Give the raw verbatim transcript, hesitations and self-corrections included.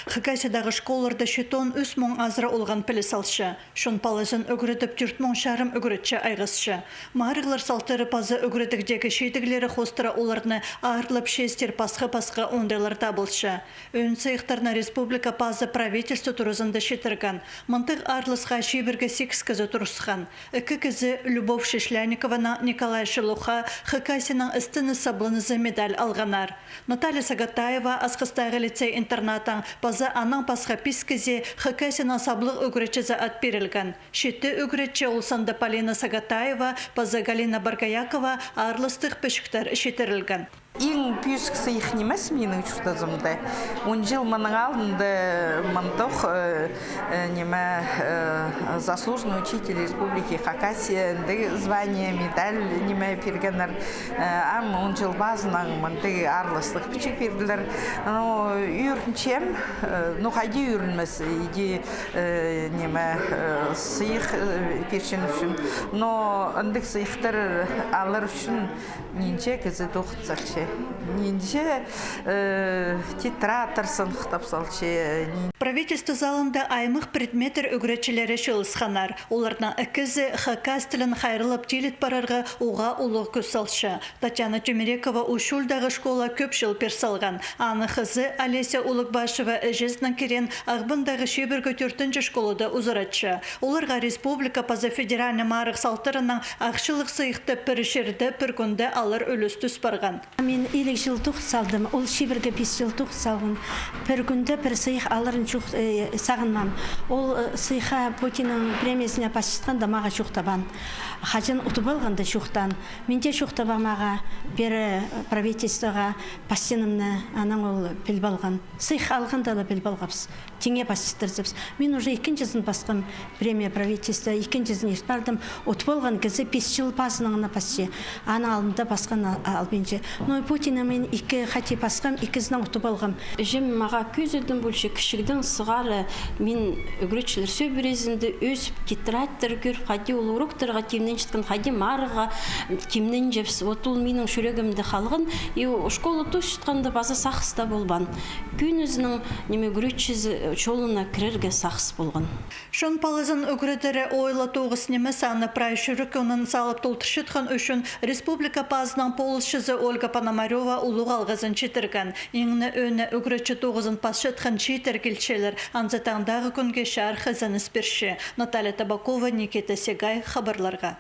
Хакасиядағы школаларда читон ӱс муң азыра олған піліс алча. Чон палазын ӱгредіп, тӧрт муң чарым ӱгретчі айғасча. Марығлар салтары паза ӱгредігдегі чидіглері хоостыра оларны аарлап честер пасха-пасха оңдайлар табылча. Ӧӧн сыйыхтарны республика паза правительство туразында читірген. Мындағ аарласха чибіргі сигіс кізі турысхан. Ікі кізі Любовь Шишлянникованаң Николай Шелуха Хакасияның істіні сабланызы медаль алғаннар. Наталья Сагатаева Асхыстағы лицей-интернатаң паза аннаң пасха пис кізее Хакасияның саблығ ӱгретчізі ат пирілген. Читі ӱгретчі, ол санда Полина Сагатаева паза Галина Боргоякова, аарластығ пічіктер читірілген. Иң пӧзік сыйых нимес минің чуртазымда. Он чыл мының алнында мындох, э, э, ниме, э, заслуженный учитель Республики Хакасия, андағ звание, медаль, ниме, пиргеннер. Э, ам он чыл пазынаң мындағ аарластығ пічік пирділер. Ну, ӧрінчем, э, ну, хайди ӧрінмес, иди, э, ниме, э, сыйых, э, пирчең ӱчӱн. Но андағ сыйыхтар алар ӱчӱн нинҷе кізі тоғынча, нинҷе, э, тетрадьтар сыныхтап салча, нин- Правительство залында аймах предметтер ӱгретчілері чыылысханнар. Оларның ікізі хакас тілін хайраллап тиліт парарға уғаа улуғ кӱс салча. Татьяна Тюмерекова Усть-Чулдағы школаа кӧп чыл пир салған. Аның хызы Олеся Улугбашева іҷезінең кирек Ағбандағы чибіргі тӧртінҷі школада узаратча. Оларға республика паза федеральный марығ салтарынаң ахчалығ сыйыхты пір чирде, пір кӱнде алар ӱлӱс тӱс парған. Мин илиг чыл тоғын салдым, ол чибіргі пис чыл тоғын салған. Пір кӱнде пір сыйых аларын чох, э, сағынмаам. Ол, э, сыйыхха Путиннің премиязына пасчатханда мағаа чоохтабаан. Хаҷан утып алғанда чоохтаан. Мин дее чоохтабаам ағаа, пеер, э, правительствоға пасчанымны, анаң ол піліп алған. Сыйых алғанда ла піліп алғабыс. Тиңе пасчаттырзабыс. Мин уже ікінҷізін пасхам, премия правительство, ікінҷізін ирт пардым. Утып алған кізі пис чыл пазынаң на пасча. Аның алнында пасхан а-, албинча. Но Путиннең мин ікі хати пасхам, ікізінең утып алғам. Іҷем мағаа кӧзідім полча, кічігдең сығара мин ӱгретчілер сӧбірезінде ӧсіп, тетрадьтар кӧріп, хайди ол уроктарға тимненчеткен, хайди марығға тимненчебіс. Вот ол минің чӱрегімде халған. И школа тоосчатханда паза сағыс таа полбаан. Кӧнізінең, ниме, ӱгретчізі чолына кірерге сағыс полған. Чон палазын ӱгредері ойла тоғыс нимес, аны прай чӱрек ӧңін салып толдырчатхан ӱчӱн республика пазының полысчызы Ольга Пономарёва улуғ алғызын читірген. Иң не ӧӧні ӱгретчі тоғызын пасчатхан чииттер килчелер, анзы таңдағы кӱнге чарых ізеніс пирче. Наталья Табакова, Никита Сегай, хабарларға.